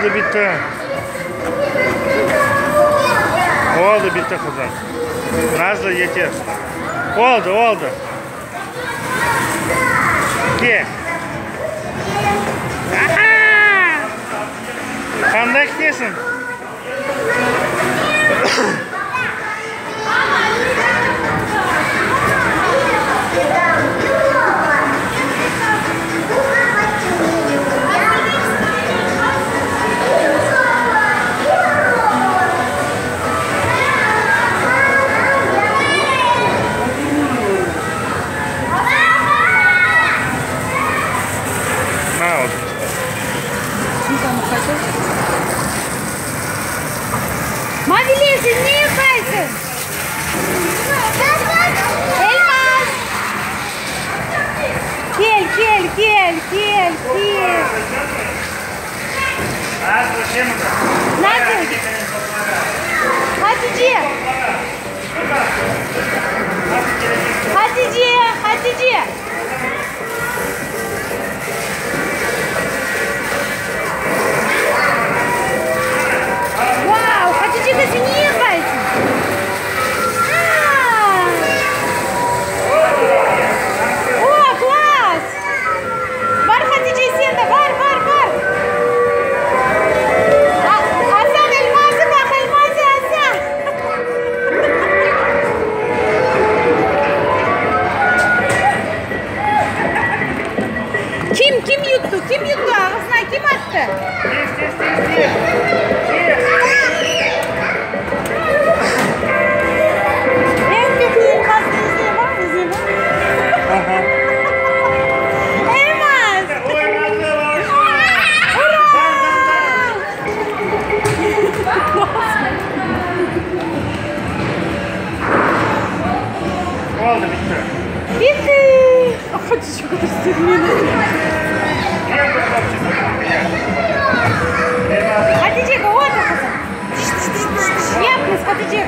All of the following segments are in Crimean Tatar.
Oldı, bitti. Oldı, bitti, qızım. Nazlı, yeter. Oldı, oldı. Kel. Qanda ketesiñ? Na, olsun. Mavile, sen ne yapaysıñ? Elmaz! Kel, kel, kel, kel, kel. Nazlı. Hatice. Hatice, Hatice. Vau, Hatice, sen ne yapaysıñ? Aa! O, klass! Bar, Hatice, sen de, bar, bar, bar! Asan, Elmazı baq, Elmazı, Asan! Kim, kim yuttı, kim yuttı, ağızına kim attı? Tez, tez, tez, tez. Tez. Eñ pek Elmaz tezge baq, tezge baq. Aha. Elmaz! Oy, Nazlı, Ura! Dan, dan, dan. Oldı, bitti. Bitti. Hatice göstermeni. Gel bir topçuk. Elmaz. Hatice, otur qızım. Tiş, tiş, tiş, tiş, tiş. Yapıñız, Hatice.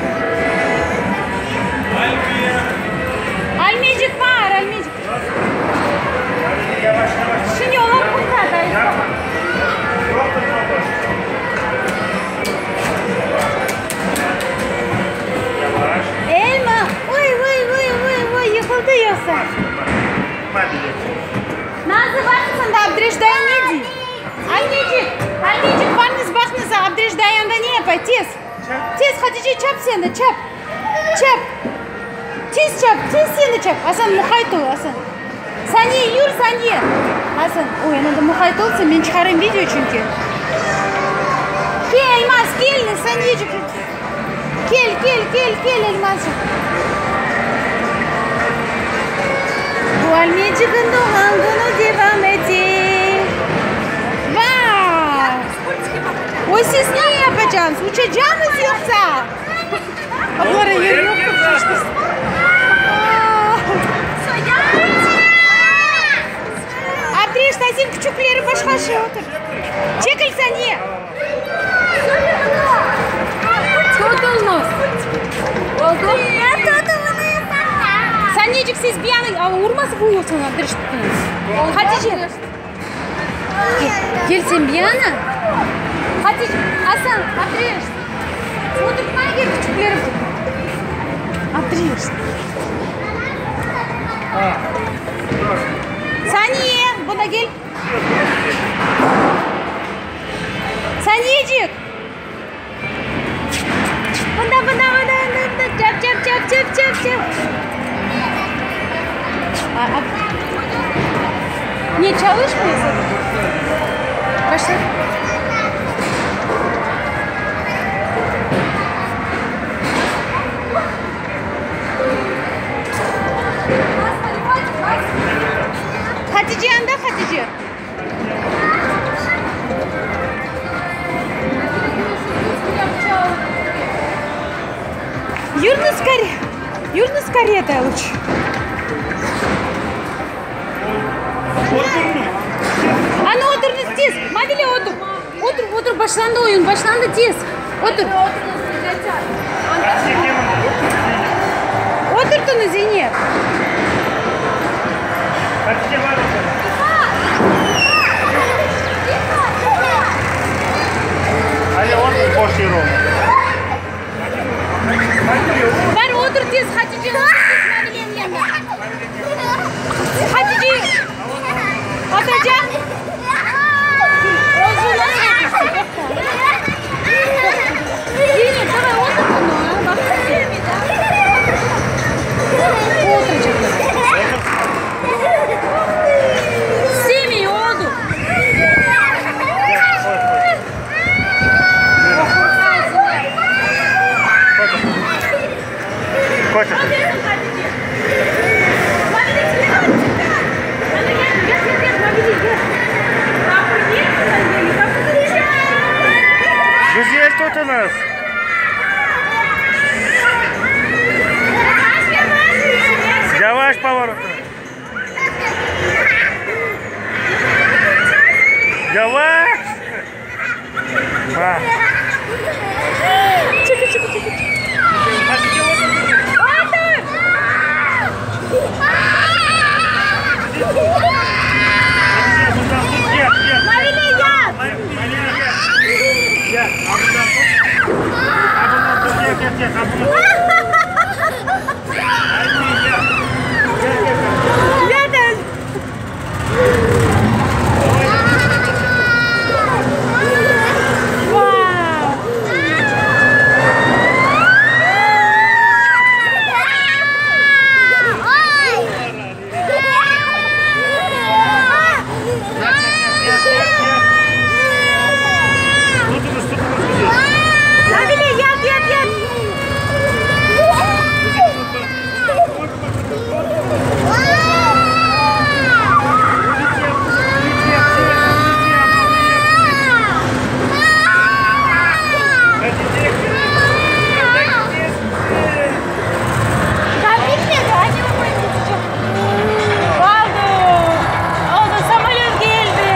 Almecik var, almecik. Yavaş, yavaş. Şimdi olar qurtar. Yapma. Yoqtır topu. Yavaş. Elma. Oy, oy, oy, oy, oy, yıqıldı yoqsa. Mabile. Nazlı baqsın da Abdreş dayı ne dey? Anneciğim, anneciğim, barıñız baqıñız, Abdreş dayı anda ne yapay? Tez. Tez, Hatice, çap sen de, çap. Çap. Tez çap, tez sen de çap. Asan, muqayt ol, Asan. Saniye, yür, Saniye. Asan, oy, надо muqayt olsa, men çıqarayım video çünki. Kel, Elmaz, kel, Saniyecik. Kel, kel, kel, kel, Elmazcıq. Bu Almecik'in doğğan künü devam ete. Vau! Oy, siz ne yapacaqsıñız? Uçacaqmız yoqsa? Bular yer yoq. Abdreş, sen küçükleri başqa şey otur. Çekil Saniye. Tutulmaz. Oldu. Saniyecik siz bir yana al, urmasın bu sana Abdreş tutuñız. Hatice. Gel, gel sen bir yana. Hatice, Asan, Abdreş. Oturtmaya gel küçükleri. Abdreş. Saniye, buna gel. Saniyecik. Bunda, bunda, bunda, bunda. Çap, çap, çap, çap, çap, çap. A, a. Ne çalışmıyor? Başla. Hatice anda Hatice. Yürüñiz скорее. Yürüñiz скорее лучше. Ana oturıñız tez. Mavile otur. Otur, otur. Başlandı oyun. Başlandı tez. Otur. Hatice gel mında. Oturtıñız Zeynep. Hatice bar otur. Bar, otur tez, Hatice, otur tez Mavileniñ yanına. Hatice, oturacaq. Özü nasıl otursın, toqta. Zeynep, davay, otur bunı, a, baq. O oturacaq. İstemey, oldu. O qorqa, Zeynep. Güzel tutuñız. Yavaş pоворотını. Yavaş. Ha. Çıkı çıkı çıkı. Hatice otur. Otur. Hatice bundan tut gel gel. Mavile yat. Mavile gel. Gel. Ha bundan tut. Ha bundan tut gel gel gel. Ha bunu tut. Haydi gel. Gel gel gel. Yat. Vau. Gel gel gel. Tutunuz tutunuz güzel. Mavile yat yat yat. Hatice. Daha bitmedi. Acaba bu bitecek. Oldu. Oldu. Samolyot geldi.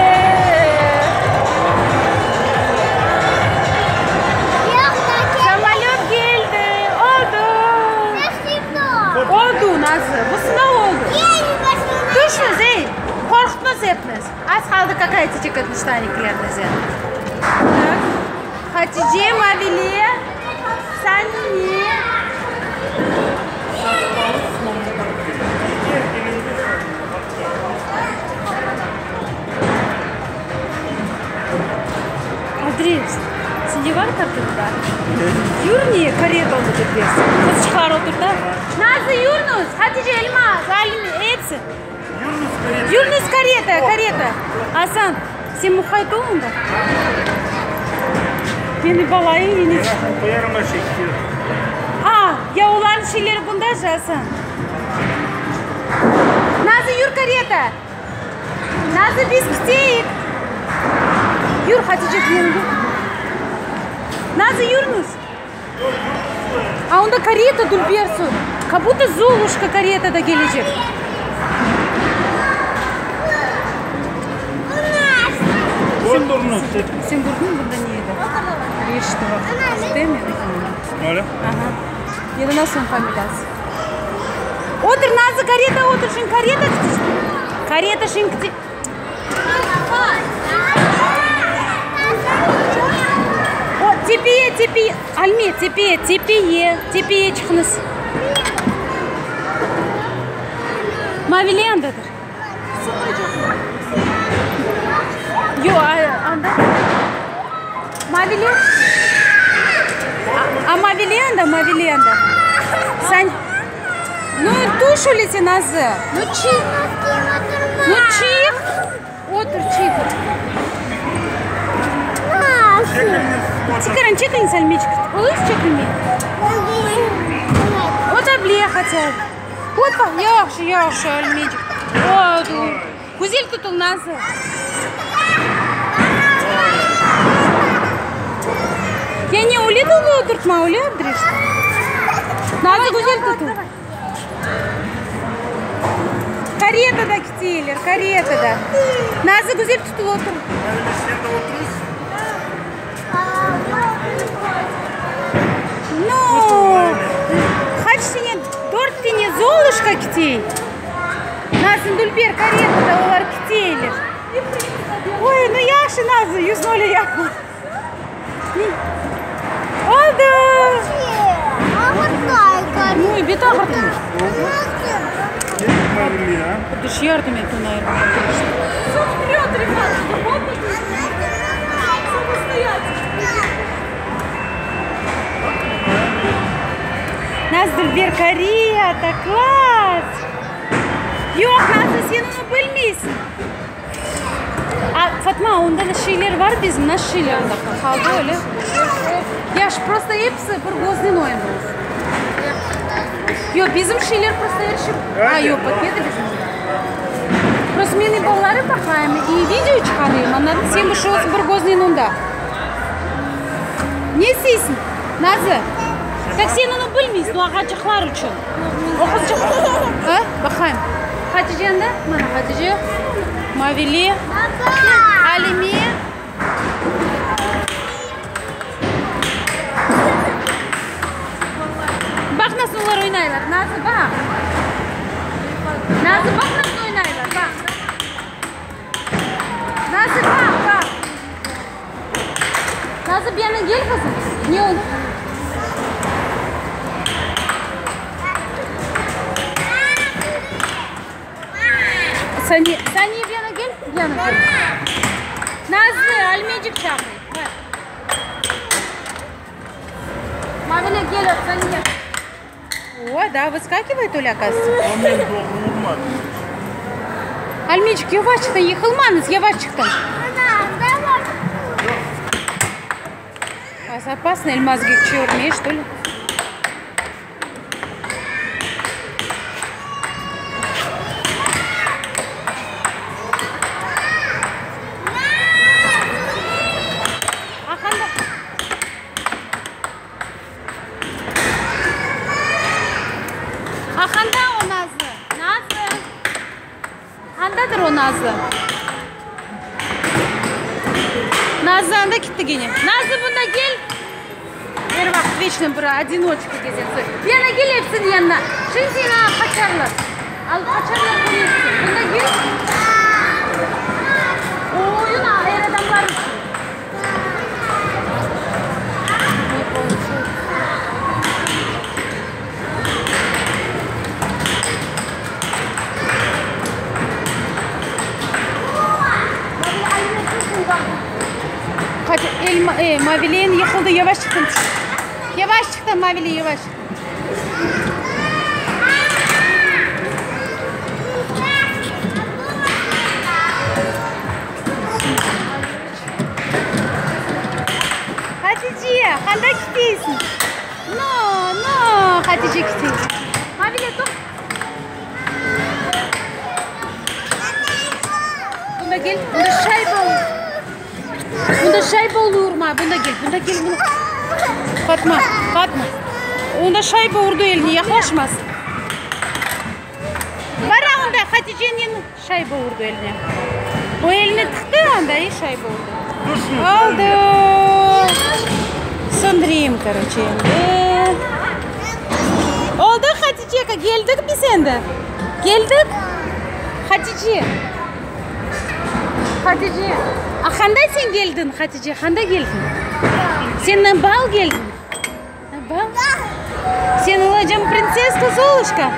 Samolyot geldi. Oldu. Oldu Nazlı. Bu sınav oldu. Tüşüñiz ey. Qorqutmaz etmez. Az qaldı kakaya tecek ştaniklerinizi. Так. Hatice, Mavile, Sanine. Adres. Sende bar kartında? Yürniye kareta oldu bersin. Qızçıqlar otur da. Nazlı Yunus, Hatice Elmaz, Alime, episi. Yunus kareta, kareta. Asan, sen muqayt ol onda. Meni balayı yine. Qoyarım şekil. A, ya olarnıñ şeyleri bunda же, Asan. Nazlı yür kareta. Nazlı biz keteyik. Yür, Hatice, yürü. Nazlı Yunus. A onda kareta dülbersin. Как будто Золушка карета da kelecek. Oturunuz. Sen kördiñ bunda ne edi? Reşitova. Değil mi? Öyle. Ага. Endi nasıl familiyası? Otur Nazlı kareta otur. Şimdi kareta Карета şimdi O, tepeye, tepeye. Alme, tepeye, tepeye. Tepeye çıqıñız. Mavile andadır. Yoq, anda. Mavile. A, a Mavile anda, Mavile anda. Sen... Ну, tüş Nazlı. Ну, çıq. Ну, çıq. Otur, çıq. Çıqarın, çıqıñ, Salmiçik. Olur çekilmey? Ota bile хотя бы. Вот, yahşı, yahşı, Almecik. Oldu. Güzel tutul, Nazlı. Ya ne, öyle dolu oturtma, öyle Abdiriş? Nazlı güzel tutul. Карета da keteyler, карета da. Nazlı güzel tutul otur. Sen de oturursun. Ну, qaç sene, dört sene Золушка ketey. Nazlı dülber карета da olar keteyler. Ой, ну yahşı Nazlı, yüzün öyle yapma. Oldu. Nu, bet ağırtır. Yardım et onı ayırmağa. Nasıl dülber kareta, klass! Yoq, Nazlı, sen onı bilmeysiñ. A, Fatma, onda da şeyler bar bizim, nasıl şeyler onda qaldı öyle? Yaş, prosto episi bir köznen oyun. Yoq, bizim şeyler prosto er şey... A, yoq, bitmedi bizim onda. Prosto men i balaları baqayım, i video çıqarayım, anladın? Sen bir şey olsa bir köznen onda. Ne isteysiñ, Nazlı? Tak sen onı bilmeysiñ, o ağaçıqlar içün. O qızçıq... A, baqayım. Hatice anda? Mana Hatice. Mavile. Alime. Baq nasıl olar oynaylar, Nazlı, baq. Nazlı, baq nasıl oynaylar, baq. Nazlı, baq, baq. Nazlı, bir yana gel, qızım. Ne oldı? Saniye, Saniye bir yana gel, bir yana gel. Nazlı, Almecik çağır. Bar. Mavile gel, Saniye. О, да, выскакивает Оля, оказывается. O meni doğru urmadı. Almecik, yavaşçıqtan yıqılmañız, yavaşçıqtan. Опасно, Эльмаз çevirmeye, что ли? Aqanda. Aqanda o Nazlı. Nazlı. Andadır o Nazlı. Nazlı anda gitti gene. Nazlı bunda gel. Er vaqıt veçno bir одиночка gezesi. Bir yana gel hepsinin yanına. Şimdi seni alıp qaçarlar. Alıp qaçarlar bunı Bunda gel. O oyun er adamlar içün. Не получается. Hadi Elma, e, Mavile'nin yıqıldı. Yavaşçıqtan tüş. Yavaşçıqtan Mavile, yavaş. Hatice, qanda ketesiñ? No, no, Hatice kete. Mavile, toq. Bunda gel, bunda şayba ur. Bunda şayba urma, bunda gel, bunda gel. Bunda. Fatma, Fatma. Onda şayba urdu eline, yaqlaşmaz. Bara onda Hatice'nin şayba urdu eline. O elini tıqtı anda i şayba urdu. Dursun. Oldu. Söndüreyim, короче, endi. Oldu Hatice, keldik biz endi. Keldik. Hatice. Hatice. A qanda sen keldiñ, Hatice? Qanda keldiñ? Sen на бал keldiñ? На бал? Sen olacağım принцесска Золушка.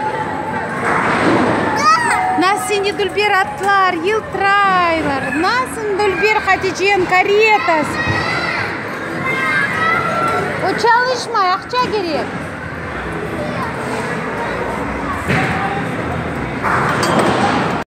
Nasıl sende dülber atlar, yıltıraylar. Nasıl dülber Hatice'nin karetası. O çalışmay, aqça kerek.